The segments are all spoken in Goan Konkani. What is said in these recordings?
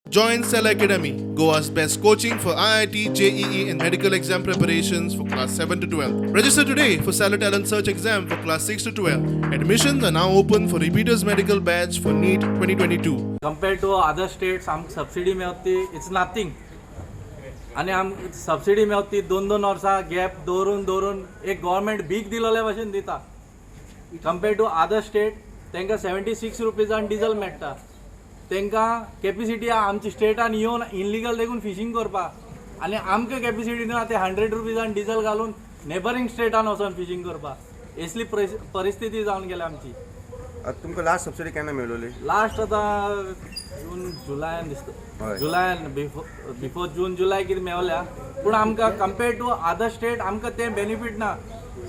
Join Cell Academy, Goa's best coaching for IIT, JEE, and medical exam preparations for class 7 to 12. Register today for Stellar Talent Search exam for class 6 to 12. Admissions are now open for repeaters medical batch for NEET 2022. Compare to other states आमकां सबसिडी मेवता ती it's nothing. आनी आमकां सबसिडी मेवता ती दोन दोन वर्सां गॅप दवरून दवरून एक गोवोरमेंट भीक दिलोले भशेन दिता. कंपेर टू अदर स्टेट तांकां 76 रुपीजान डिजल मेळटा. तांकां कॅपिसिटी आहा आमच्या स्टेटान येवन इनलिगल देखून फिशींग करपाक, आनी आमकां कॅपिसिटी ना ते 100 रुपीजान डिजल घालून नेबरींग स्टेटान वचोन फिशींग करपाक. असली परिस्थिती जावन गेल्या आमची. आता तुमकां लास्ट सबसिडी केन्ना मेळोली? लास्ट आतां जून जुलायान दिसता. हय. जुलायान बिफोर जून जुलाय कितें मेवल्या, पूण आमकां कंपेर टू अदर स्टेट आमकां तें बेनिफीट ना.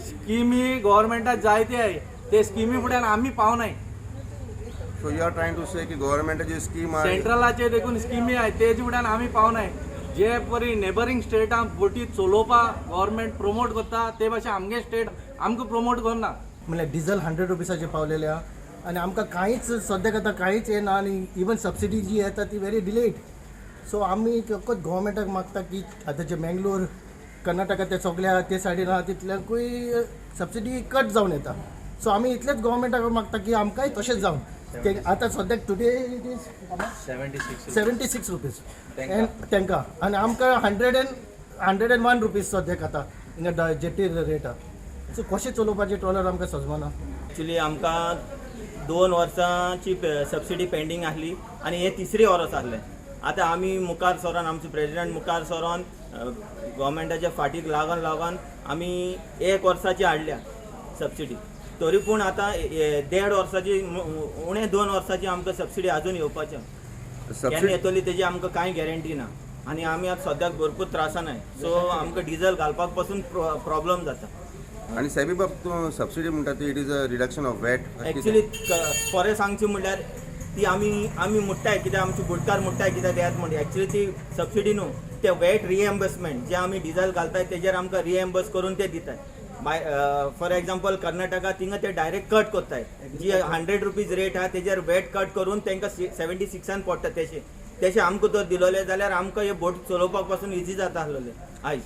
स्किमी गोवोरमेंटाक जायते आहाय, ते स्किमी फुड्यान आमी पावनाय. So you are trying to say की गव्हर्मेंटाची स्कीम आहा. सेंट्रलाचे देखून स्किमी आहाय, तेजे फुड्यान आमी पावनाय. जे परी नेबरींग स्टेटां बोटी चलोवपाक गोवोरमेंट प्रमोट करता, ते भाशेन आमगे स्टेट आमकां प्रमोट करना. म्हणल्यार डिझल 100 रुपीसाचेर पावलेले आहा आनी आमकां कांयच सद्याक आतां कांयच येना आनी इवन सबसिडी जी येता ती व्हेरी डिलेड. सो आमी फकत गोवोरमेंटाक मागता की आतां जे मेंगलोर, कर्नाटका ते सगळे आहा ते सायडीन आहा, तितल्याकूय सबसिडी कट जावन येता. सो आमी इतलेच गोवोरमेंटाक मागता की आमकांय तशेंच जावन ते आतां सद्याक today it is 76. 76 rupees तांकां आनी आमकां 101 रुपीज सद्याक आतां हिंगा जेटी रेट आहा. सो कशें चलोवपाचें ट्रॉलर आमकां सजमना. एक्चुली आमकां 2 वर्सांची सबसिडी पेंडींग आसली आनी हे तिसरी वर्स आसलें. आतां आमी मुखार सरोन, आमचे प्रेजिडेंट मुखार सरोन, गोवोरमेंटाच्या फाटीक लागोन लागोन आमी 1 वर्साची हाडल्या सबसिडी. तरी पूण आतां 1.5 वर्साची, उणे 2 वर्साची आमकां सबसिडी अजून येवपाची. केन्ना सबसिडी येतली तेजी आमकां कांय गॅरंटी ना आनी आमी आतां सद्याक भरपूर त्रासान आहाय. सो आमकां डिजल घालपाक पसून प्रॉब्लम जाता. आनी साहेबी बाब, तूं सबसिडी म्हणटा ती it is a reduction of VAT? Actually खरें सांगचें म्हणल्यार ती आमी आमी मुट्टाय कित्याक आमची बुटकार मुट्टाय कित्याक दियात म्हणटा. एक्चुली ती सबसिडी न्हू, ते वॅट रिएम्बर्समेंट जे आमी डिजल घालताय तेजेर आमकां रिएम्बर्स करून ते दिताय. बाय फॉर एग्जाम्पल कर्नाटका थिंगा ते डायरेक्ट कट करताय. जी 100 रुपीज रेट आहा तेजेर वॅट कट करून तांकां 76 पडटा. तेशें तेशें आमकां जर दिलोलें जाल्यार आमकां हे बोट चलोवपाक पासून इजी जाता आसलेलें आयज.